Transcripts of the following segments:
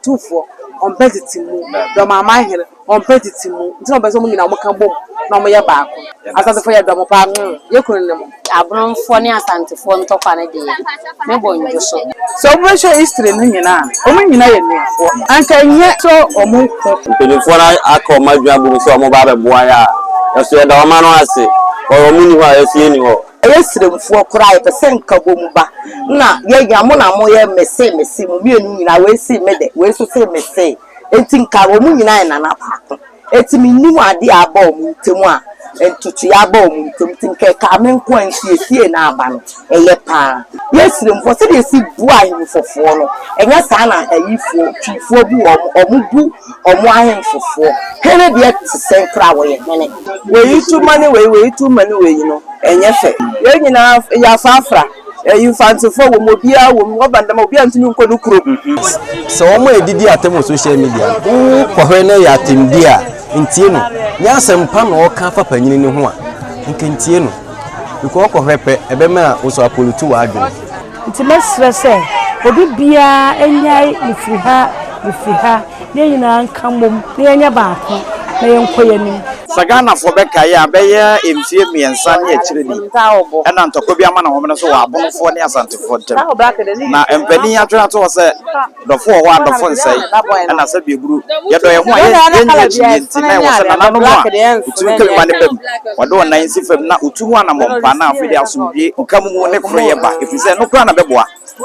Otumfoɔ ɔmpɛ tete mu, Dɔmaman hene ɔmpɛ tete mu, nti na ɔpɛ sɛ wɔn nyinaa wɔka bom na wɔyɛ baako. Asantefoɔ yɛdɔ mo paa, mm, yɛ kunu ne mo. Abrɔnfoɔ ne Asantefoɔ ntɔkwa no deɛ, me bɔ ndwo so. Sɛ wobɛhwɛ history no nyinaa a, wɔn nyinaa yɛ nuafoɔ. Anka ɛnyɛ sɛ wɔn ko. Mpanyinfoɔ no aka wɔn adwene abom sɛ wɔn ba abɛboa yɛ a, yɛso yɛda wɔn ano ase, kɔ wɔn nni hɔ a yɛso yɛnni hɔ. Ɛyɛ sremfoɔ koraa yɛpɛ sɛ nkabom ba na yɛnya mo na moyɛ mese mese mo mmienu nyinaa wei se me dɛ wei nso se mese enti nka wɔn nyinaa yɛ nana baako enti mennim adeɛ a aba wɔn ntam a ntotoeɛ aba wɔn ntam nti nka ɛkaa me nko a nsiesie na aba no ɛyɛ paa yɛ sremfoɔ sɛdeɛ yɛsi bu ahemfofoɔ no ɛnyɛ saa na ayifoɔ twifoɔ bu wɔn wɔn bu wɔn ahemfofoɔ hene deɛ te sɛn koraa wɔyɛ hene. Wei tu ma ne wei, wei tu ma ne wei no, ɛnyɛ fɛ. Yɛn nyinaa yɛafrafra. Ɛyi Mfantefoɔ wɔ mu, obiara wɔ mu. Wɔba no dɛm a, obiara ntumi nkɔ ne kurom. Sɛ wɔn a ɛdidi atɛm wɔ social media no, wokɔhwɛ na ɛyɛ atɛmdie a, ntie no. Nyɛ asɛm pa na ɔka fa panyini no ho a, nka ntie no. Because wokɔhwɛ pɛ, ɛbɛma wo nso apollute w'adwene. Nti mɛsrɛ sɛ obi biara nnyae mefiri ha, mefiri ha, na yɛn nyinaa nka mmom na yɛnyɛ baako na yɛnkɔ yɛn anim. Sɛ Ghanafoɔ bɛkae a, bɛyɛ mfeɛ mmiɛnsa ne akyire ni na ntɔkwa bi ama ne homene so wɔ Abonofoɔ ne Asantefoɔ ntam. Na mpanin atwene ato hɔ sɛ, dɔfo wɔ hɔ a dɔfo nsɛe, ɛna sɛ biaburu, yɛdɔ yɛn ho a yɛnnye akyinnye nti, na ɛwɔ sɛ nananom a wɔtumi ka bi ma no ba mu, wɔde wɔn nan si fam na wɔtu ho anammɔn pa na afei de asomdwoeɛ, nkamumu ne koroyɛ ba, ɛfiri sɛ ɛno koraa na ɛbɛboa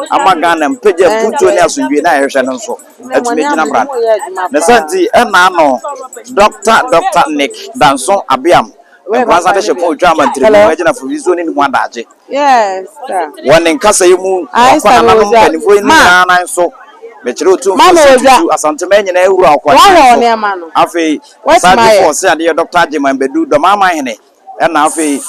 ama Ghana mpagya mpuntuo ne asomdwoeɛ no a yɛhwehwɛ no nso atumi agyina brane. Ne saa nti, ɛna ano Dɔkta Dɔkta Nick Danso Abeam Nkoranza Adehyepɔn Otwa Amantiremu agyinafo yi nso ne ne ho adagye. Wɔ ne nkasa yi mu, wakɔ nananom mpanyimfoɔ yi nyinaa nan so. Mekyerɛ Otumfoɔ Osei Tutu, Asanteman nyinaa wura ɔkɔ nan so. Afei, Ɔsagyefo Ɔseadeɛ Dɔkta Agyeman Badu, Dɔmaaman Hene, ɛna afei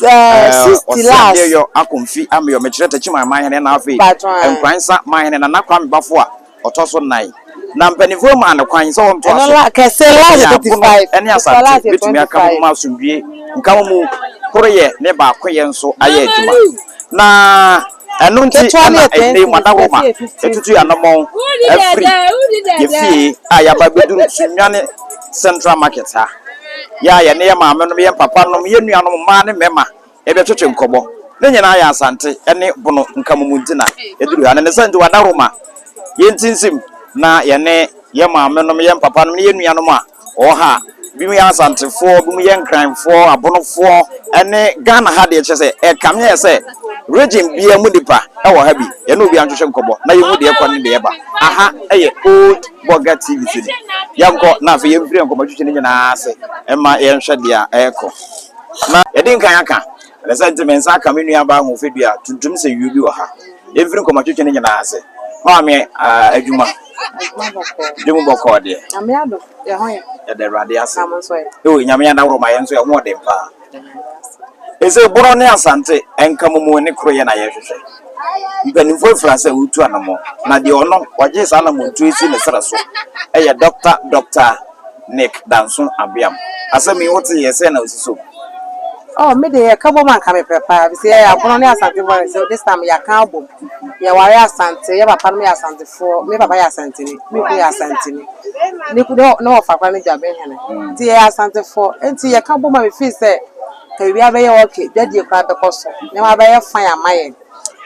Ɔseadeɛ Yɔ Akomfi Ameyɔ, mekyerɛ Takyiman Man Hene, ɛna afei Nkoransa Man Hene, Nana Kwame Bafo a ɔtɔ so nnan. Na mpanimfoɔ maa no kwan sɛ ɔntoa so sɛdeɛ Abono ne Asante bɛtumi aka bom ma asomdwoeɛ, nkamomu, koroyɛ ne baakoyɛ nso ayɛ adwuma. Na ɛno nti na ɛnnɛ yi mo adaworoma atutu yɛn anammɔn afiri yɛn fie a yɛaba abɛduru Sunyani Central Market ha. Yɛ a yɛne yɛn maamenom, yɛn papanom, yɛn nuanom mmaa ne mmarima Yɛbɛtwetwe nkɔmmɔ. Ne nyinaa yɛ Asante ne Bono nkamomu nti na yɛduru ha. Na ne saa nti w'adaworoma, yɛntinsim na yɛne yɛn maamenom, yɛn papanom ne yɛn nuanom a wɔwɔ ha a, binom yɛ Asantefoɔ, binom yɛ Nkranfoɔ, Abonofoɔ ne Ghana ha deɛ kyerɛ sɛ ɛkame ayɛ sɛ region biara mu nipa wɔ ha bi. Yɛne obiara ntwetwe nkɔmmɔ na yɛhu deɛ ɛkɔ ne deɛ ɛba. Aha yɛ Old Burger TV so ni. Yɛnkɔ na afei yɛmfiri yɛn nkɔmmɔtwetwe no nyinaa ase mma yɛnhwɛ deɛ ɛrekɔ. Na yɛadi nkan aka, na sɛ nti me nsa aka me nuabaa ahoɔfɛdua tuntum sɛ yuu bi wɔ ha. Yɛmfiri nkɔmmɔtwetwe no nyinaa ase. Maame, ah, adwuma. Adwuma bɔkɔɔ. Dwom bɔkɔɔ deɛ. Nyame adom, yɛ ho yɛ. Yɛda Awurade ase. Na mo nso ɛ? Eo, Nyame adaworoma, yɛn nso yɛ ho ɔden paa. Ese Borɔ ne Asante nkamomu ne koroyɛ na yɛhwehwɛ. Mpanimfoɔ afira sɛ wɔretu anammɔn, na deɛ ɔno ɔgyee saa anammɔntuo yi sii ne serɛ so yɛ Dɔkta Dɔkta Nick Danso Abeam. Asɛm yi wote yɛ sɛn na wosi so? Oh me deɛ yɛka bom anka mepɛ paa efisɛ yɛyɛ Abono ne Asante foɔ so this time yɛaka abom yɛware Asante yɛ papa nom yɛ Asantefoɔ me papa yɛ Asanteni me kunu yɛ Asanteni ne kunu ne wɔfa koraa ne Dwabenhene nti yɛyɛ Asantefoɔ nti yɛka bom a me feel sɛ ka biribiara bɛyɛ okay dwadie koraa bɛkɔ so nneɛma bɛyɛ fine ama yɛn.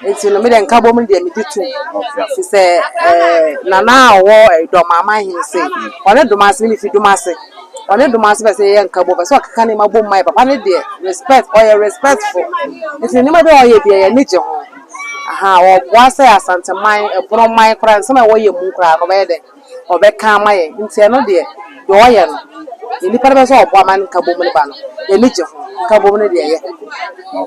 Nti no me deɛ nkabom no deɛ megye tom fi sɛ ɛɛ nana a ɔwɔ ɛɛ Dɔmaama hene sei ɔne Domase me mefi Domase ɔne Domase pɛ sɛ yɛyɛ nkabom pɛ sɛ ɔkeka nneɛma bom ma yɛ papa no deɛ respect ɔyɛ respectful nti nneɛma bi a ɔyɛ bi a yɛn ani gye ho aha ɔboa sɛ Asanteman Ɛbonoman koraa nsɛm a ɛwɔ yɛn mu koraa no ɔbɛyɛ dɛ ɔbɛka ama yɛn nti ɛno deɛ deɛ ɔyɛ no deɛ nipa no bɛ sɛ ɔboa ma nkabom no ba no yɛn ani gye ho nkabom no deɛ ɛyɛ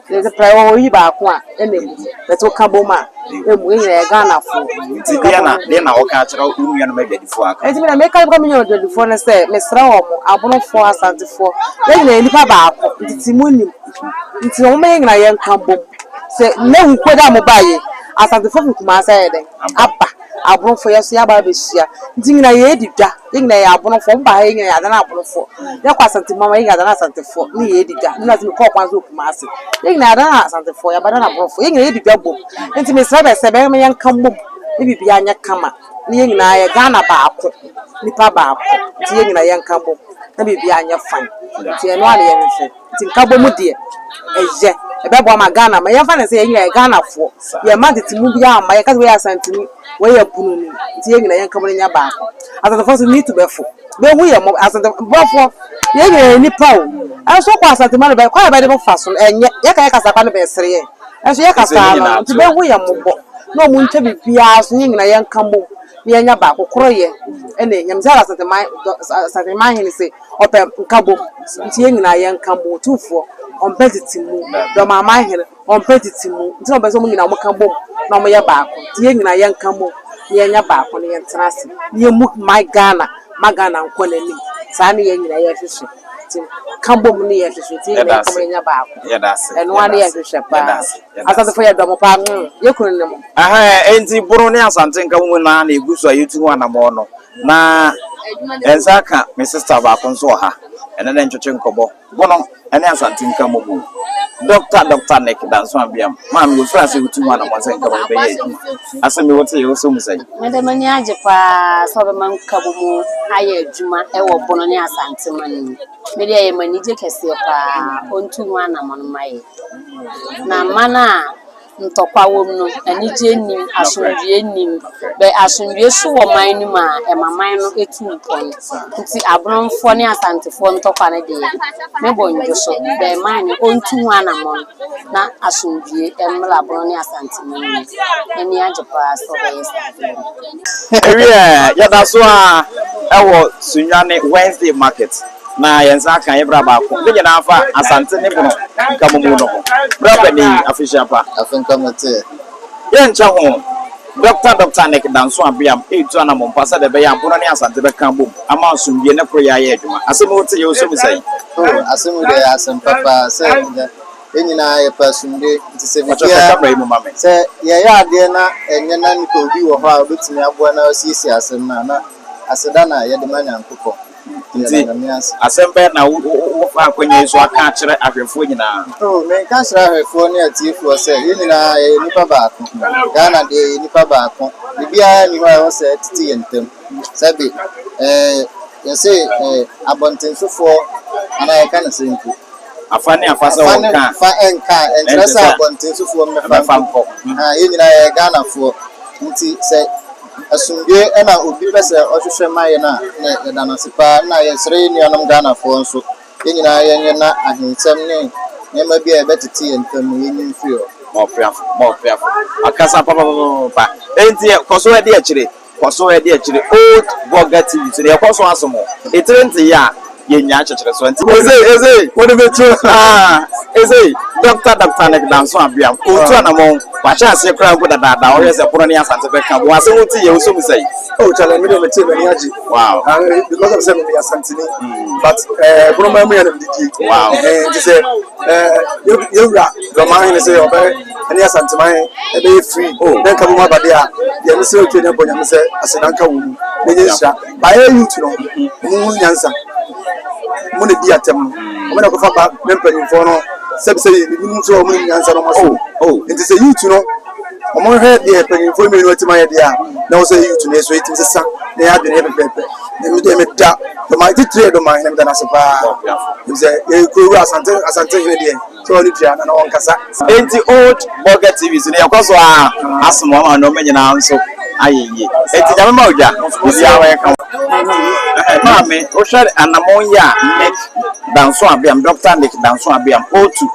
yɛde pra wɔ oyi baako a ɛna emu bɛtɛ ɔka bom a emu yɛn nyinaa yɛ Ghanafoɔ. Nti deɛ na deɛ na ɔka akyerɛ wo nuanom adwadifoɔ aka. Nti mi na meka kyerɛ me nuanom adwadifoɔ no sɛ mesrɛ wɔn abonofoɔ asantefoɔ yɛn nyinaa yɛ nipa baako nti mu nim nti wɔn yɛn nyinaa yɛn ka bom sɛ nnɛ wukuo da a mo ba yɛ asantefoɔ fi Kumasi ayɛ dɛn aba. Abonofo yɛ so yɛaba abɛhyia nti nyina yɛɛdi dwa yɛ nyina yɛyɛ abonofo ɔmo ba ha yɛ nyina yɛadane abonofo yɛkɔ asante mu ama yɛ nyina yɛadane asantefoɔ ne yɛɛdi dwa me na mekɔɔ kwan so wɔ kumase yɛ nyina yɛadane asantefoɔ yɛabadane abonofo yɛ nyina yɛdi dwa bom nti mesrɛ bɛ sɛ bɛma yɛnka mmom ne biribiara nyɛ kama. Ne yɛn nyinaa yɛ Ghana baako, nipa baako. Nti yɛn nyinaa yɛnka bom na biribiara nyɛ fine. Nti ɛno ara na yɛhwehwɛ. Nti nkabom deɛ, ɛyɛ. Ɛbɛboa ma Ghana ma yɛmfa no sɛ yɛn nyinaa yɛ Ghanafoɔ. Yɛmma ntetemu biara mma. Yɛnka sɛ wei yɛ Asanteni, wei yɛ Bununi. Nti yɛn nyinaa yɛnka bom na yɛnyɛ baako. Asantefoɔ nso need to bɛfo. Bɛhu yɛn mmɔbɔ. Asante, Borɔfoɔ, yɛn nyinaa yɛyɛ nnipa o. Ɛnso wokɔ Asanteman no, kwan a bɛde mo fa so no, ɛnyɛ. Yɛka yɛn kasa koraa no bɛsere yɛn. Ɛnso yɛka saa no, nti bɛhu yɛn mmɔbɔ na wɔn ntwa biribiara so, yɛn nyinaa yɛnka mmom na yɛnyɛ baako. Koroyɛ ɛna ɛhia. Mesɛ Asanteman, Asanteman hene se ɔpɛ nkabom, nti yɛn nyinaa yɛnka mmom. Otumfoɔ ɔmpɛ tete mu, Dɔmaman hene ɔmpɛ tete mu, nti na ɔpɛ sɛ wɔn nyinaa wɔka bom na wɔyɛ baako. Nti yɛn nyinaa yɛnka mmom na yɛnyɛ baako na yɛntena ase na yɛmmu man Ghana ma Ghana nkɔ n'anim. Saa ne yɛn nyinaa yɛhwehwɛ. Nti ka bom ne yɛhwehwɛ nti yɛn nyinaa yɛka bom yɛnyɛ baako. Ɛno ara ne yɛhwehwɛ paa. Asantefo yɛdɔ mo paa mm yɛ kunu ne mo. Ɛhɛɛ enti Bono ne Asante nka mu na na egu so a yɛtu ho anamɔn no. Na yɛn nsa aka me sister baako nso wɔ ha, ɛne no ntwetwe nkɔmmɔ. Bono ne Asante nka mu mu. Dɔkta Dɔkta Nick Danso Abiam, maame wofiri ase wotu ho anamɔn sɛ nka mu bɛyɛ adwuma. Asɛm yi wote yɛ wosɔ mu sɛn? Mede m'ani agye paa sɛ wɔbɛma nkabom ayɛ adwuma wɔ Bono ne Asante man mu. Me deɛ ɛyɛ m'anigye kɛseɛ paa, ɔntu ho anamɔn mma yɛn. Na man a ntɔkwa wom no, anigye nnim, asomdwoeɛ nnim. Bɛ asomdwoeɛ so wɔ man no mu a, ɛma man no tu mpɔn. Nti Abonomfoɔ ne Asantefoɔ ntɔkwa no deɛ, mebɔ nnwo so. Bɛ man no, ɔntu ho anamɔn na asomdwoeɛ mmra Abono ne Asante man mu. M'ani agye paa sɛ ɔbɛyɛ saa adeɛ no. Ewiɛ, yɛda so ara wɔ Sunyani Wednesday Market. Na yɛn nsa aka yɛn bra baako. Ne nyinaa fa Asante ne Bono nkamomu no ho. Bra panin, afehyia pa. Afe nka me te. Yɛnkyɛ ho, Dɔkta Dɔkta Nick Danso Abeam retu anammɔn pa sɛdeɛ ɛbɛyɛ a Bono ne Asante bɛka abom ama asomdwie ne koroyɛ ayɛ adwuma. Asɛm yi wote yɛ wo som sɛn? Oh, asɛm yi deɛ ɛyɛ asɛm pa paa sɛ ɛnɛ yɛn nyinaa yɛpɛ asomdwie nti sɛ Pakyɛ hwɛ biribiara camera yi mu ma me. sɛ yɛyɛ adeɛ na ɛnyɛ na nipa obi wɔ hɔ a obɛtumi aboa na wasiesie asɛm no a na aseda na yɛde ma Nyankopɔn. Nti, asɛm bɛn na wofa akwannya yi so aka akyerɛ ahwɛfoɔ nyinaa? Oh, meka kyerɛ ahwɛfoɔ ne atiefoɔ sɛ yɛn nyinaa yɛyɛ nnipa baako. Ghana deɛ yɛyɛ nnipa baako. Biribiara nni hɔ a ɛwɔ sɛ ɛtete yɛn ntam. Sɛbe, eh, yɛse eh, abɔntensofoɔ anaa yɛka no sɛ mpo. Afa ne afa sɛ Afa ne wɔnka a, fa nka a, ɛnkyerɛ ɛnkyerɛ sɛ sɛ abɔntensofoɔ mmɛfa ɛbɛfa nkɔ. nkɔ. Ah, yɛn nyinaa yɛyɛ Ghanafoɔ. Nti sɛ asomdwoe na obi pɛ sɛ ɔhwehwɛ ma yɛn a, na yɛda no ase paa. Na yɛsrɛ yɛn nuanom Ghanafoɔ nso, yɛn nyinaa yɛnyɛ na ahensɛm ne nneɛma bi a ɛbɛtete yɛn ntam no, yɛnyi mfiri hɔ. Mɔɔpeafo, mɔɔpeafo. Akasa papapapapa. Enti kɔ so di akyire. Kɔ so di akyire Old Burger TV so deɛ ɛkɔ so asom o. Etire nte yɛ a yɛnnya kyekyere so nti. Ose ose wode bɛtu aa ose Doctor Doctor Nick Danso Abeam ɔretu anamɔn wahyɛ aseɛ koraa mpo dadaada ɔhwɛ sɛ Pono ne Asante bɛka bom asɛm wote yɛ wosɔ mu sɛn? Oh Charlie me deɛ mete m'ani agye. Wow. Ah, because of sɛ meyɛ Asanteni but eh, Boroma mu yɛ na medidie. Wow. Eh, nti sɛ eh, yɛwura Dɔmahene sɛ ɔbɛ ɛne Asanteman ɛbɛyɛ free Oh. na nka bom aba deɛ a deɛ mesrɛ otwa ne bɔ nyame sɛ aseda nka wɔ mu na ɛnyɛ nhyira baayɛ youth no ɔmo hu nyansa ɔmo na di atɛm no ɔmo na kɔfa ba ne mpanyinfoɔ no sɛbi sɛ ebinom nso ɔmo nim nyansa na ɔmo aso Oh. nti sɛ youth no ɔmo hwɛ deɛ mpanyinfoɔ mmienu atim ayɛ deɛ a na wɔ sɛ youth no nso yɛtumi sesa na yɛ adwene yɛ pɛpɛɛpɛ na mi deɛ meda dɔma titire dɔma hene meda n'ase paa sɛ yɛ kuro wura asante asante hene deɛ sɛ ɔne tua na na ɔnkasa. Enti Old Burger TV so no yɛkɔ so ara asom wɔn ama nneɛma nyinaa nso ayɛ yie. Enti Nyame ma odwa, biribiara bɛyɛ kama. Ɛhɛn, maame, wohwɛ anamɔn yi a Nick Danso Abeam, Doctor Nick Danso Abeam, ɔretu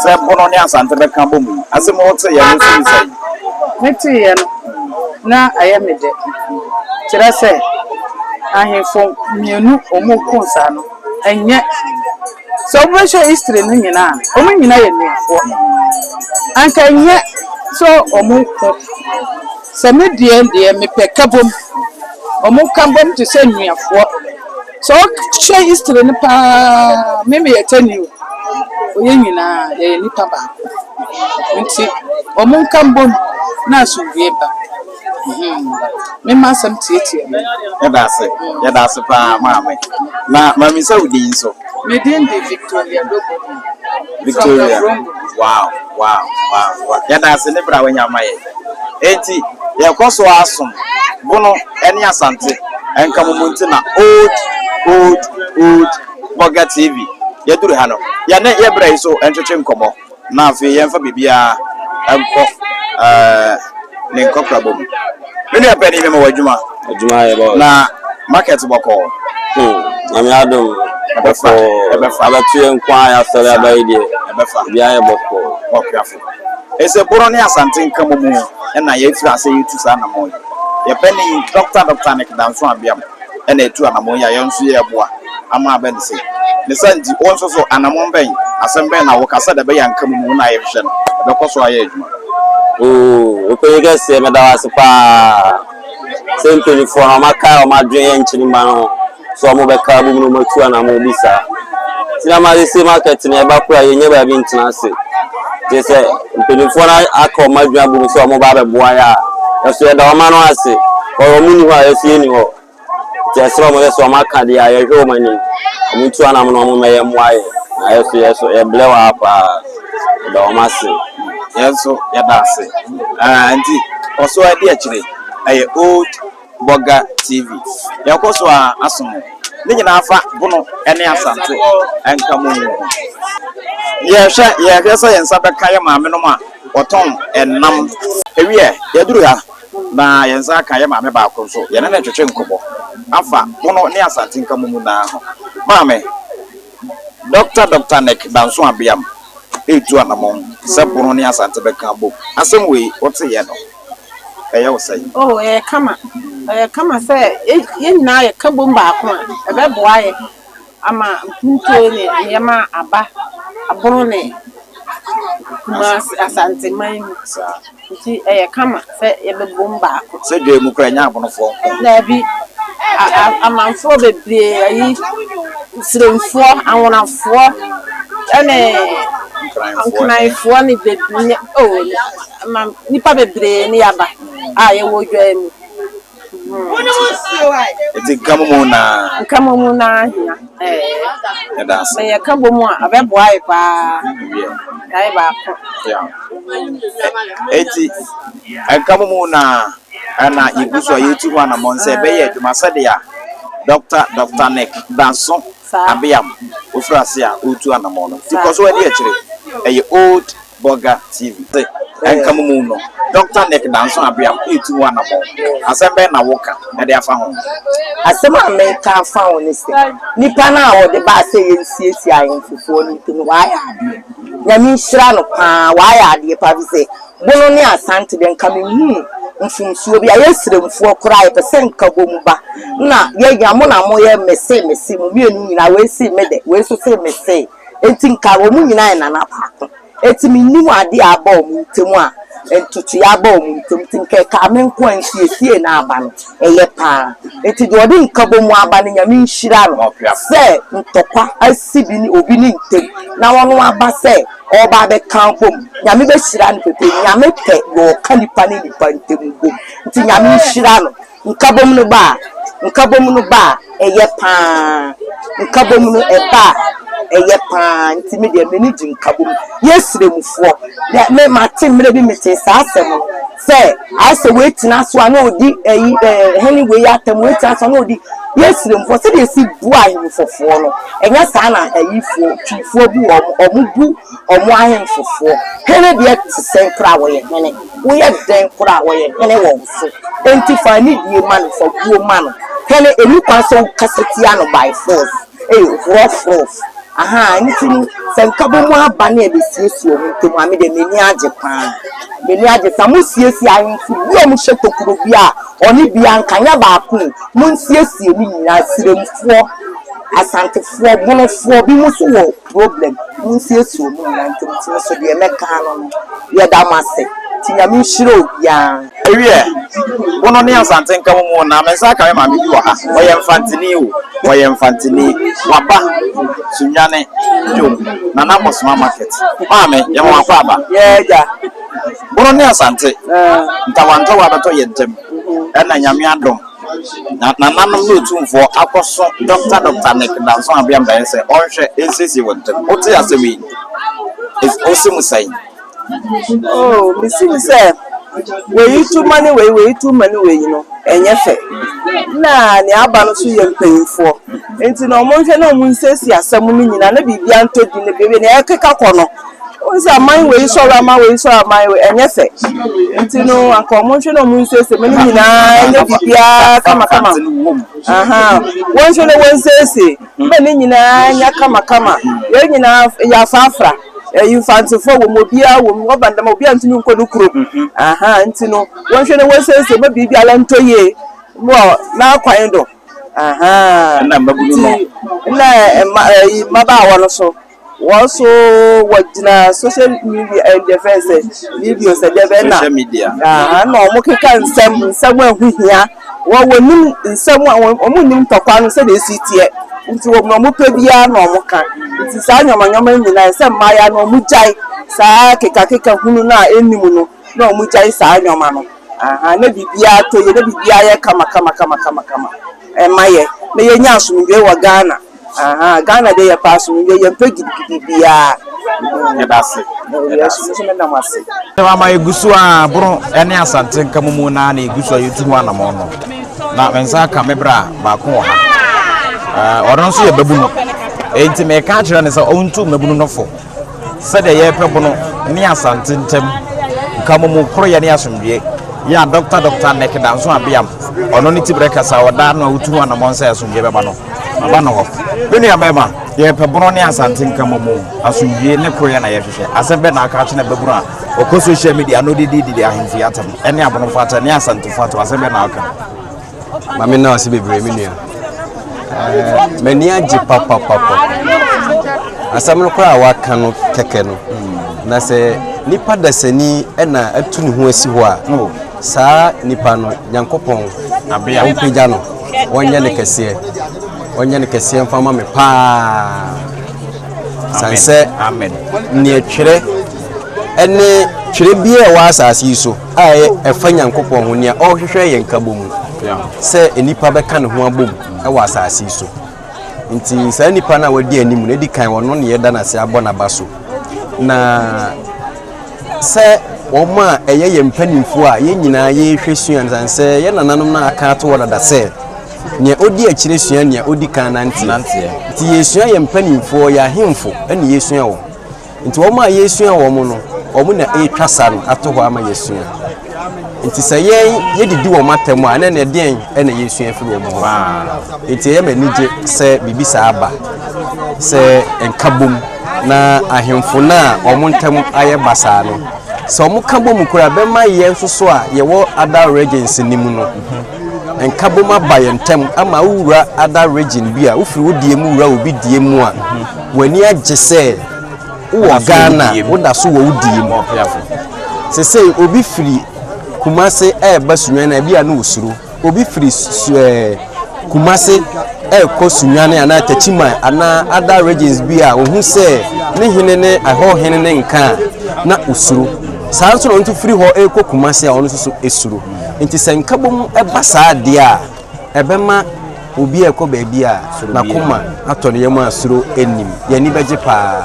sɛ Bono ne Asante bɛka abɔ mu yi, asɛm yi woteeɛ no wosuu no sɛn? Meteeɛ no, na ayɛ me dɛ. Kyerɛ sɛ, ahemfo mmienu wɔreko saa no, ɛnyɛ. Sɛ wobɛhwɛ history no nyinaa a, wɔn nyinaa yɛ nnuafoɔ. Anka ɛnyɛ sɛ wɔko. Sɛ me deɛ deɛ mepɛ kabom. Wɔka bom te sɛ nnuafoɔ. Sɛ wohwɛ history no paa, me meyɛ Tani o, yɛn nyinaa yɛyɛ nnipa baako. Nti wɔnka mbom na asomdwoeɛ ba. Me m'asɛm tiatia mu. Yɛda ase, yɛda ase paa maame. Na mamisa wo din nso. Me din de Victoria Dogbonu. Victoria. From Wow, wow, wow, wow. Yɛda ase ne bere a wanya ama yɛn. Enti yɛkɔ so asom. Bono ne Asante nkamomu nti na Old Old Old Burger TV yɛaduru ha no. Yɛne yɛ berɛ yi so ntwetwe nkɔmmɔ na afei yɛmfa biribiara nkɔ ne nkɔkorabɔ mu. Me nua panin mema wo adwuma. Adwuma yɛ bɔ. Na market bɔkɔɔ. Hmm, Nyame adom. Ɛbɛfa, Bɔkɔɔ. ɛbɛfa. Abɛto yɛn nko ara yɛasɔre aba yi deɛ. Ɛbɛfa. Obiara yɛ bɔkɔɔ. Ɔkuafo. Ese Bono ne Asante nkamomu na yɛafiri ase retu saa anamɔn yi. Yɛn panin Dɔkta Dɔkta Nick Danso Abiam na atu anamɔn yi a yɛn nso yɛreboa ama aba no sei. Ne saa nti, wo nso so, anamɔn bɛn, asɛm bɛn na woka sɛdeɛ ɛbɛyɛ a nkamomu no a yɛhwehwɛ no, ɛbɛkɔ so ayɛ adwuma? Oo, Ɔpanyin kɛseɛ, meda wo ase pa ara sɛ mpanimfoɔ no wɔakae wɔn adwene yɛ nkyirimma no ho sɛ wɔbɛka abom na wɔatu anamɔn bi saa. Nti na ma sese market no ɛba koraa yɛnnya baabi ntena ase. Kyerɛ sɛ mpanimfoɔ no aka wɔn adwene abom sɛ wɔba abɛboa yɛ a, yɛso yɛda wɔn ano ase. Wɔn nni hɔ a yɛso yɛnni hɔ. Nti yɛsrɛ wɔn sɛ sɛ wɔn aka deɛ a yɛhwɛ wɔn anim. Wɔn ntu anam na wɔn mmɛyɛ mmoa yɛ. Na yɛso yɛso yɛbrɛ wɔ ha paa. Yɛda wɔn ase. Yɛn nso yɛda ase. Ah, nti kɔ so adi akyire. Ɛyɛ Old Burger TV. Yɛkɔ so ara asom wo. Ne nyinaa fa Bono ne Asante nka mu ho. Yɛhwɛ yɛhwɛ sɛ yɛn nsa bɛka yɛn maamenom a wɔtɔn ɛnam. Ewiɛ, yɛaduru ha na yɛn nsa aka yɛn maame baako nso, yɛne no retwetwe nkɔmmɔ afa Bono ne Asante nka mu nyinaa ho. Maame, Dɔkta Dɔkta Nick Danso Abeam retu anamɔn sɛ Bono ne Asante bɛka abom. Asɛm wei, woteeɛ no, ɛyɛ wo sɛn? Oh, ɛyɛ kama. Ɛyɛ kama sɛ yɛn nyinaa yɛka bom baako a, ɛbɛboa yɛn ama mpuntuo ne nneɛma aba Abono ne Kumasi, Asanteman mu. Nti ɛyɛ kama sɛ yɛbɛbom baako. Sɛ dwa mu koraa ɛnyɛ Abonofoɔ nko. Daabi, amanfoɔ bebree, ayi, Siremfoɔ, Anwonafoɔ ɛne Nkranfoɔ ne bebree, oh, ama nnipa bebree ne yɛaba a yɛwɔ dwa yi mu. Nti nkamomu na. Nkamomu na hia. Yɛda ase. Sɛ yɛka bɔ mu a, ɛbɛboa yɛ paa. Yɛayɛ baako. Eti nkamomu na ɛna yɛgu so a yɛtu ho anammɔn sɛ ɛbɛyɛ adwuma sɛdeɛ Dɔkta Dɔkta Nick Danso Abeam ofiri ase a ɔretu anammɔn no. Nti kɔ so adi akyire. Ɛyɛ old Burger TV. Se ɛnka mo mu no, Dɔkta Nick Danso Abeam retu ho anamɔn. Asɛm bɛn na woka de afa ho? Asɛm a meka afa ho ne sɛ, nipa no a wɔde baa sɛ yɛnsiesie ahemfofoɔ no ntam no, wayɛ adeɛ. Nyame nhyira no paa, wayɛ adeɛ paa firi sɛ Bono ne Asante deɛ nka menhuu mfomsoɔ bi a. Yɛ Sremfoɔ koraa yɛpɛ sɛ nkabom ba na yɛnya, mo na moyɛ mese mese, mo mmienu nyinaa, wei se me dɛ, wei nso se mese. Enti nka wɔn nyinaa yɛ nana baako. Enti mennim adeɛ a aba wɔn ntam a ntotoeɛ aba wɔn ntam. Nti nka ɛkaa me nko a nsiesie no aba no, ɛyɛ pa ara. Enti deɛ ɔde nkabom aba no, Nyame nhyira no sɛ ntɔkwa asi bi ne obi ne ntam na ɔno aba sɛ ɔreba abɛka abom. Nyame bɛhyira no pɛpɛɛpɛ. Nyame pɛ deɛ ɔka nipa ne nipa ntam bom. Nti Nyame nhyira no. Nkabom no ba a, nkabom no ba a, ɛyɛ paa. Nkabom no ɛba a, ɛyɛ paa. Nti me deɛ m'ani gye nkabom. Yɛ sremfoɔ, deɛ me mate mmerɛ bi metee saa asɛm no sɛ ayɛ sɛ wei tena so a na ɔdi ɛyi ɛɛ hene wei atɛm, wei tena so a na ɔdi. Yɛ sremfoɔ sɛdeɛ yɛsi bu ahemfofoɔ no, ɛnyɛ saa na ayifoɔ, twifoɔ bu wɔn, wɔn bu wɔn ahemfofoɔ. Hene deɛ te sɛn koraa wɔyɛ hene. Woyɛ dɛn koraa a, ɔyɛ hene wɔ wo so. Enti fa anidie ma no, fa buo ma no. Hene, ɛnni kwan sɛ wokasa tia no by force, ei, rough rough. Ahaa, ɛno nti no, sɛ nkabom aba ne yɛbɛsiesie wɔn ntam a, me deɛ m'ani agye pa ara. M'ani agye. Sɛ mosiesie ahemfo bi a wɔhyɛ tokuro bi a, ɔne biara nka, nyɛ baako o, monsiesie ne nyinaa, Siremfoɔ, Asantefoɔ, Bonofoɔ, binom nso wɔ problem monsiesie ɔmo nyinaa ntam nti me so deɛ mɛka ano no yɛda mo ase nti Nyame nhyira obiaa. Ewiɛ, Bono ne Asante nka mo mu na me nsa aka me maame bi wɔ ha, ɔyɛ Mfanteni o, ɔyɛ Mfanteni, waba Sunyani dwom, Nana Bosoma market. Maame, yɛma wo akwaaba. Yɛɛ agya. Bono ne Asante, ntawantawa abɛtɔ yɛn ntam, ɛna Nyame adom. Na nananom ne otumfoɔ akɔso Dɔkta Dɔkta Nick Danso Abeam daeɛ sɛ ɔnhwɛ nsiesie wɔn ntam. Wote asɛm yi, wose mu sɛn? Oh, mese mu sɛ. Wei tu ma ne wei, wei tu ma ne wei no, ɛnyɛ fɛ. Na nea aba no nso yɛ mpanyimfoɔ. Nti no wɔnhwɛ na wɔnsiesie asɛm no nyinaa na biribiara ntɔ din na baabi nea ɛkeka kɔ no, wohu sɛ aman wei sɔre aman wei sɔre aman wei, ɛnyɛ fɛ. Nti no anka wɔnhwɛ na wɔnsiesie ma ne nyinaa nyɛ biribiara kamakama. Aha, wɔnhwɛ na wɔnsiesie ma ne nyinaa nyɛ kamakama. Yɛn nyinaa yɛafrafra. Ɛyi Mfantefoɔ wɔ mu, obiara wɔ mu, wɔba ndɛm a obiara ntumi nkɔ ne kurom. Aha, nti no wɔnhwɛ na wɔnsiesie ma biribiara ntɔ yie wɔ n'akwan do. Aha, Ɛna mmabunu no. nti nna mma ɛyi mmabaawa no so wɔn so wɔgyina social media ɛɛ deɛ fɛn sɛ videos ɛdeɛ bɛn na Social media. aha na wɔn keka nsɛm nsɛm a ɛho hia. Wɔn wɔnim nsɛm a wɔn wɔn nnim ntɔkwa no sɛdeɛ esi teɛ nti wɔn nea wɔn pɛ biara na wɔn ka nti saa nneɛma nneɛma yi nyinaa ɛsɛ mmaayewa no wɔn gyae saa kekakeka hunu no a ɛnnim no na wɔn gyae saa nneɛma no aha na biribiara tɔ yie na biribiara yɛ kama kama kama kama kama ɛma yɛ na yɛnya asomdwoe wɔ Ghana. Ahaa Ghana deɛ yɛpɛ asomdwoeɛ yɛmpɛ gidigidi biaa. Yɛda ase. Yɛda ase. Nso meda mo ase. Ama yɛgu so a Bono ne Asante nkamomu no ara na yɛgu so a yɛtu ho anamɔn no. Na me nsa aka me bra baako wɔ ha. Ɔno nso yɛ babunu. Enti meka akyerɛ no sɛ ɔntu mmabunu no fo sɛdeɛ yɛrepɛ Bono ne Asante ntam nkamomu koroyɛ ne asomdwoeɛ. Yɛ a Dɔkta Dɔkta Nick Danso Abeam, ɔno ne tibrɛ kasa a ɔda ano a wotu ho anamɔn sɛ asomdwoeɛ bɛba no. Maba no hɔ. Me nua bɛrima, yɛrepɛ bono ne Asante nkamomu, asomdwie ne koroyɛ na yɛhwehwɛ. Asɛm bɛn na aka akyerɛ babunu a ɔkɔ social media na ɔde dididi ahemfo yi atɛm, ɛne abonofo atɛm, ne Asantefo atɛm? Asɛm bɛn na aka? Ma me nna ase bebree me nua. Eh, m'ani agye papapapa. Asɛm no koraa a waka no kɛkɛ no, na sɛ nipa dasani na atu ne ho asi hɔ a, oh. Saa nipa no, Nyankopɔn ɔmpagya no, ɔnyɛ no kɛseɛ, ɔnyɛ no kɛseɛ mfa ma me paa. Sane sɛ neɛ twerɛ ɛne twerɛ biara ɛwɔ asase yi so a ɛfa Nyankopɔn ho nea ɔrehwehwɛ yɛ nkabɔ mu sɛ nnipa bɛka ne ho abom ɛwɔ asase yi so. Nti saa nipa no a wadi anim no, edi kan ɔno ne yɛda no ase abɔ n'aba so. Na sɛ wɔn a ɛyɛ yɛn mpanimfoɔ a yɛn nyinaa yɛrehwɛ sua no sane sɛ yɛn nananom no aka ato hɔ dada sɛ nea ɔdi akyire sua nea ɔdi kan nanteɛ. Nti yɛsua yɛn mpanimfoɔ, yɛn ahemfo ɛna yɛsua wɔn. Nti wɔn a yɛresua wɔn no, wɔn na ɛretwa sa no ato hɔ ama yɛasua. Nti sɛ yɛn yɛdidi wɔn atɛm a, ɛnɛ na ɛdeɛn ɛna yɛresua afiri wɔn hɔ. Nti ɛyɛ m'ani gye sɛ biribi saa aba, sɛ nkabom na ahemfo no a wɔn ntam ayɛ basaa no, sɛ wɔn ka bom koraa bɛma yɛn nso so a yɛwɔ other regions no mu no, nkabom aba yɛn ntam ama wowura other region bi a, wofiri wo deɛ mu wura obi deɛ mu a, W'ani agye sɛ wowɔ Ghana, woda so wɔ wo die mu. Sesei obi firi Kumase ɛreba Sunyani a, ebi a na osuro. Obi firi ɛɛ Kumase ɛrekɔ Sunyani anaa Techiman anaa other regions bi a ohu sɛ ne hene ne ɛhɔ hene ne nka a, na osuro. Saa nso na ɔno nso firi hɔ ɛrekɔ Kumase a ɔno nso so esuro. Nti sɛ nkabom ɛba saa deɛ a, ɛbɛma Obi a ɛkɔ baabi a n'akoma atɔ ne yam a suro nnim, yɛn ani bɛgye paa.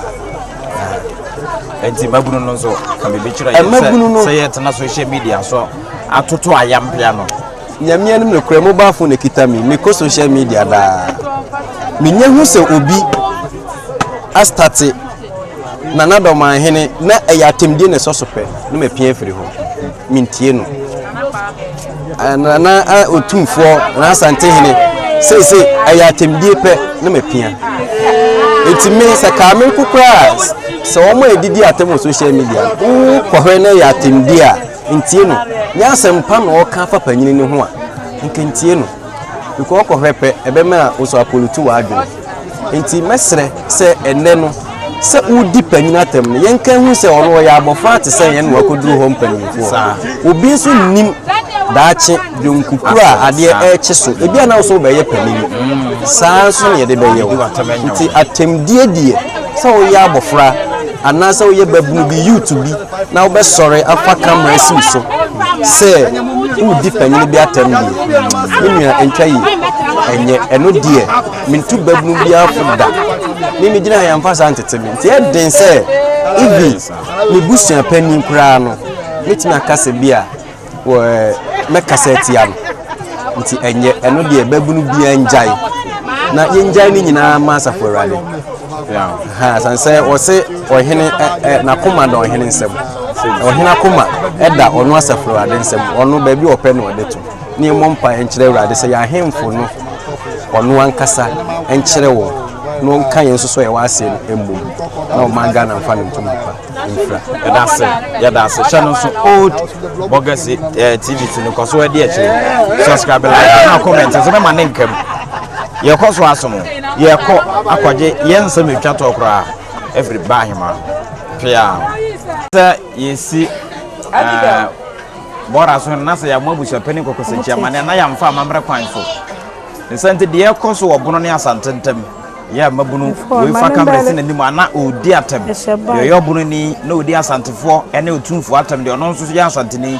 Nti mmabunu no nso ka biribi kyerɛ yɛn sɛ sɛ yɛtena social media so atoto ayampea no. Nyame anim nokorɛ mobile phone ekita me, mekɔ social media daa. Menya hu sɛ obi astate Nana Dɔmanhene na ɛyɛ atɛmdie na ɛsɔ so pɛ na mapia afiri hɔ. Mentie no. Nana Otumfoɔ, Nana Asantehene, seesei ɛyɛ atɛmdie pɛ na mapia. Enti me sɛ kaa me nko koraa sɛ wɔn a ɛdidi atɛm wɔ social media wokɔhwɛ na ɛyɛ atɛmdie a ntie no. Nyɛ asɛmpa na ɔka afa panyini no ho a nka ntie no. Because ɔkɔhwɛ pɛ ɛbɛma wo so apolutu w'adwene. Enti mɛsrɛ sɛ ɛnnɛ no, sɛ wodi panyin atɛm no, yɛnka nhu sɛ ɔno ɔyɛ abɔfra te sɛ yɛn na wakɔduru hɔ mpanimfoɔ. Obi nso nnim daakye dwonkukuru a adeɛ ɛrekye so. Ebi a na wo nso wobɛyɛ panin. Saa nso na yɛde bɛyɛ wo. Nti atɛmdie deɛ, sɛ woyɛ abɔfra anaasɛ woyɛ babunu bi, youth bi, na wobɛsɔre afa camera asi wo so sɛ woredi panyin bi atɛm deɛ, me nua ɛntwa yie. Ɛnyɛ ɛno deɛ. Mentu babunu biara fo da. Me megyina ha yɛmfa saa ntete me. Nti ɛyɛ den sɛ even me busua panin koraa no mɛtumi aka sɛ bi a. wɔ mɛkasa atia no. Nti ɛnyɛ ɛno deɛ babunu biara ngyae na yɛngyae ne nyinaa ma asafo awurade. Ha san sɛ ɔse ɔhene ɛ n'akoma da ɔhene nsam. Ɔhene akoma ɛda ɔno asafo awurade nsam. Ɔno baabi ɔpɛ na ɔde to. Ne yɛmmɔ mpaeɛ nkyerɛ awurade sɛ yɛn ahemfo no ɔno ankasa nkyerɛ wɔn na ɔnka yɛn nso so a yɛwɔ aseɛ no mmom na ɔman Ghana mfa no ntoma pa mfira. Yɛda ase, yɛda ase. Hyɛ no nso old Burgers eh, TV ti no kɔ so adi akyire. Subscribe, like, na comment nso bɛma ne nkam. Yɛkɔ so asom, yɛkɔ akɔgye yɛn nsɛm etwa toɔ koraa afiri ba ahema pea. Sɛ yɛsi eh, bɔra so na sɛ yɛammɔ abusuapanin kɔkɔsakyi amanneɛ na yɛamfa amammerɛ kwan so. Ne sɛ nti deɛ ɛkɔ so wɔ bono ne asante ntam yɛ mmabunu wei fa kamera si n'anim a na ɔredi atɛm deɛ ɔyɛ ɔbononi na ɔdi asantefoɔ ne otumfoɔ atɛm deɛ ɔno nso yɛ asanteni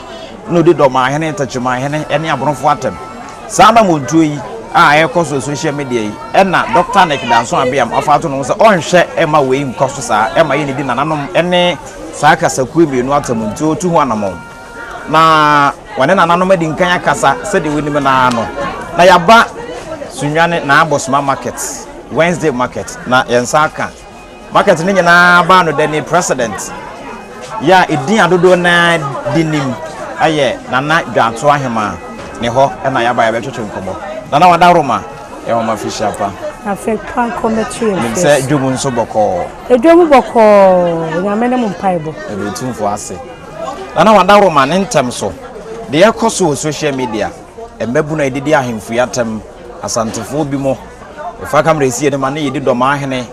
na ɔdi dɔmahene tɛkyemahene ne abonofoɔ atɛm saa anammɔntuo yi a ɛrekɔ so social media yi ɛna Dr. Nick Danso Abeam afa ato ne ho sɛ ɔnhwɛ ɛma wei nkɔ so saa ɛma yɛ ne di nananom ne saa kasakuo mmienu atɛm nti ɔtu ho anammɔn Na wɔne nananom adi nkan akasa sɛdeɛ wonim no ara no. Na yɛaba Sunyani Naabosoma Market, Wednesday Market, na yɛn nsa aka market no nyinaa baa no dani president yɛ a ɛdin a dodoɔ no ara di nim yɛ Nana Dwato Ahemaa ne hɔ na yɛaba yɛbɛtwetwe nkɔmmɔ. Nana Wadaworoma, yɛn wɔn afihyia pa. Afe pa nkɔ mmɛto yɛn Nim fie sɛ so. dwom nso bɔkɔɔ. Edwom bɔkɔɔ, Onyame ne mo mpaebɔ. Yɛda Otumfoɔ ase. Nana Wadaworo ma ne ntɛm so. Deɛ ɛkɔ so wɔ social media, mmabunu a ɛdidi ahemfo yi atɛm, Asantefoɔ bi mo, ɛfa kamera ɛsi anim a ne yɛdi Dɔmaahene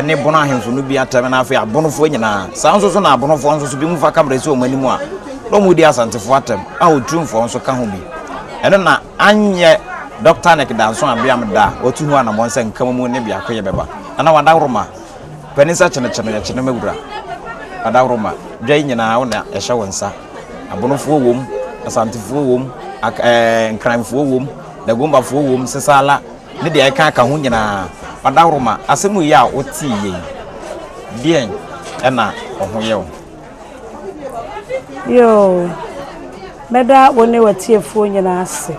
ne Bono ahemfo no bi atɛm na afei Abonofoɔ nyinaa. Saa nso so na Abonofoɔ nso so bi mo fa kamera ɛsi wɔn anim a na wɔn di Asantefoɔ atɛm a Otumfoɔ nso ka ho bi. Ɛno na anyɛ Dɔkta Nick Danso Abeam da a watu ho anamɔn sɛ nkamomu ne biakoyɛ bɛba. Nana Wadaworo ma. Panin sɛ kyenekyene yɛ kyene me wura. Adaworoma, dwa yi nyinaa wo na ɛhyɛ wo nsa. Abonofoɔ wom, Asantefoɔ wom, ak ɛɛ Nkranfoɔ wom, Dagombafoɔ wom, Sesala ne deɛ ɛka ka ho nyinaa. Adaworoma, asɛm yi a wotee yei, deɛn ɛna ɔho yɛ wo? Yoo, mɛda wo ne w'atiefoɔ nyinaa ase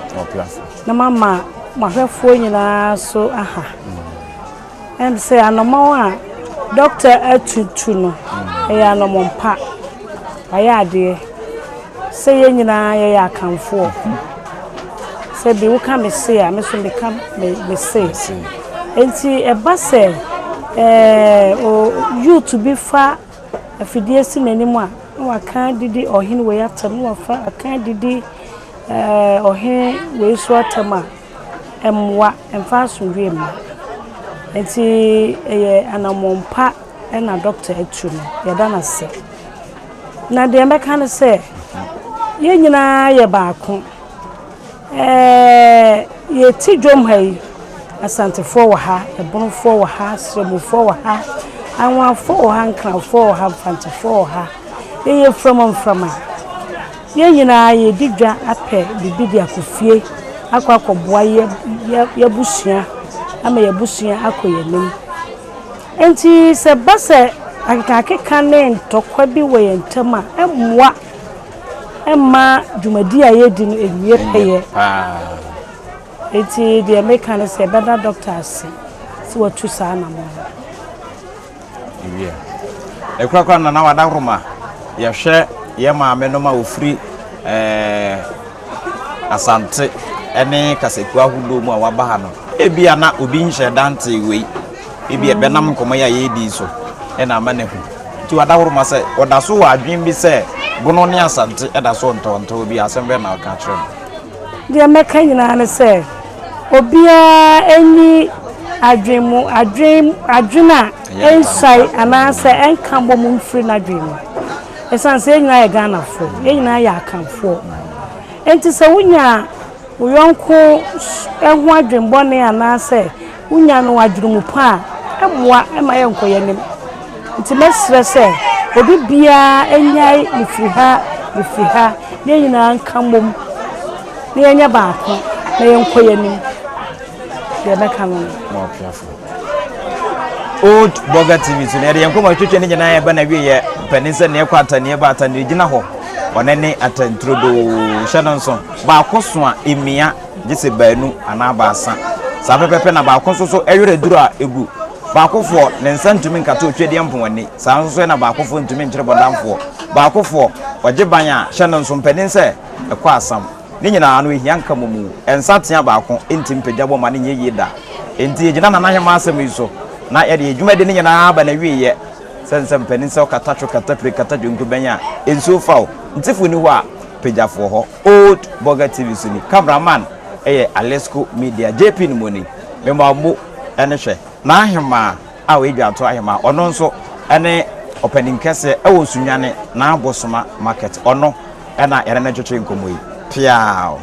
na mama mo ahwɛfoɔ nyinaa so aha. Ɛm sɛ anɔmɔn a dɔkta atutu no, ɛyɛ anɔmɔn pa. Wayɛ adeɛ. Sɛ yɛn nyinaa yɛyɛ Akanfoɔ. Sɛ bi woka me se a, me nso meka me se. Nti ɛba sɛ ɛɛ o youth bi fa afidie si n'anim a, na waka adidi ɔhene wei atɛm, na wafa aka adidi ɛɛ ɔhene wei nso atɛm a. Ɛmmoa, ɛmfa asomdwoeɛ mma. Nti ɛyɛ anammɔn pa na dɔkta atu no, yɛda no ase. Na deɛ mɛka ne sɛ, yɛn nyinaa yɛ baako. Ɛɛ yɛte dwom ha yi, Asantefoɔ wɔ ha, Ɛbonofoɔ wɔ ha, Sramufoɔ wɔ ha, Anwafoɔ wɔ ha, Nkrafoɔ wɔ ha, Mfantefoɔ wɔ ha. Yɛyɛ mframamframa. Yɛn nyinaa yɛredi dwa apɛ biribi de akɔ fie akɔ akɔboa yɛ yɛ y'abusua ama y'abusua akɔ yɛn anim. Enti sɛ ɛba sɛ akekaakeka ne ntɔkwa bi wɔ yɛn ntam a, ɛmmoa mma dwumadi a yɛredi no nwie pɛyɛ. Enti deɛ meka ne sɛ yɛbɛda dɔkta ase sɛ watu saa anammɔn no. Wiɛ. Ɛkorakora no Nana Wadaworoma, yɛhwɛ yɛn maame nom a wɔfiri ɛɛ Asante ne kasakuo ahodoɔ mu a wɔaba ha no, ebia na obi nhyɛ da ntee wei, ebia ɛbɛnam nkɔmmɔ yi a yɛredi yi so na ama no ahu. Nti Wadaworoma sɛ ɔda so wɔ adwene bi sɛ Bono ne Asante da so ntɔntɔɔ bi a, asɛm bɛn na woka kyerɛ no? Deɛ mɛka nyinaa ne sɛ, Obiara nyi adwene mu adwene adwene a ɛnsuae anaasɛ ɛnka mmom mfiri n'adwene mu. Ɛsiane sɛ yɛn nyinaa yɛ Ghanafoɔ, yɛn nyinaa yɛ Akanfoɔ. Enti sɛ wonya wo yɔnko ho adwene bɔne anaasɛ wonya no adwene mu pa a, ɛmmoa ma yɛnkɔ yɛn anim. Nti mɛsrɛ sɛ obi biara nnyae mefiri ha, mefiri ha, na yɛn nyinaa nka mmom. Na yɛnyɛ baako na yɛnkɔ yɛn anim. Deɛ ɛbɛka no no. Old Burger TV so na yɛde yɛn nkɔmmɔ twetwe ne nyinaa ɛba na wie yɛ panin sɛ neɛ kɔ ata neɛ ba ata neɛ gyina hɔ. Ɔno ne atɛnturodoo. Hyɛ no nso, baako so a, emia gye sɛ baanu anaa baasa. Saa pɛpɛpɛ na baako nso so werɛ duru a egu. Baakofoɔ, ne nsa ntumi nkata otwedeɛ mpoani. Saa nso so na baakofoɔ ntumi nkyere bɔdamfoɔ. Baakofoɔ, ɔgye ban a, hyɛ no nso, mpanin sɛ ɛkɔ asam. Ne nyinaa no, ehia nkamomu. Nsateaa baako ntumi mpagya bɔ ma no nyɛ yie da. Enti yɛgyina Nana Hemaa asɛm yi so na yɛde yɛn dwumadi no nyinaa aba n'awieeɛ. Sɛ nsɛ mpanin sɛ ɔkata two kata pire kata dwonku bɛn a, nsuo fa wo. Ntifo nni hɔ a, pagyafoɔ hɔ. Old Burger TV so ni. Camera man yɛ Alesco Media. JP no mu ni. Mema wo mo ne hwɛ. N'ahemaa a ɔyɛ Dwanto ahemaa, ɔno nso ne ɔpanin kɛseɛ wɔ Sunyani, N'Abosoma Market. Ɔno na yɛne no twetwe nkɔmmɔ yi. Peaw!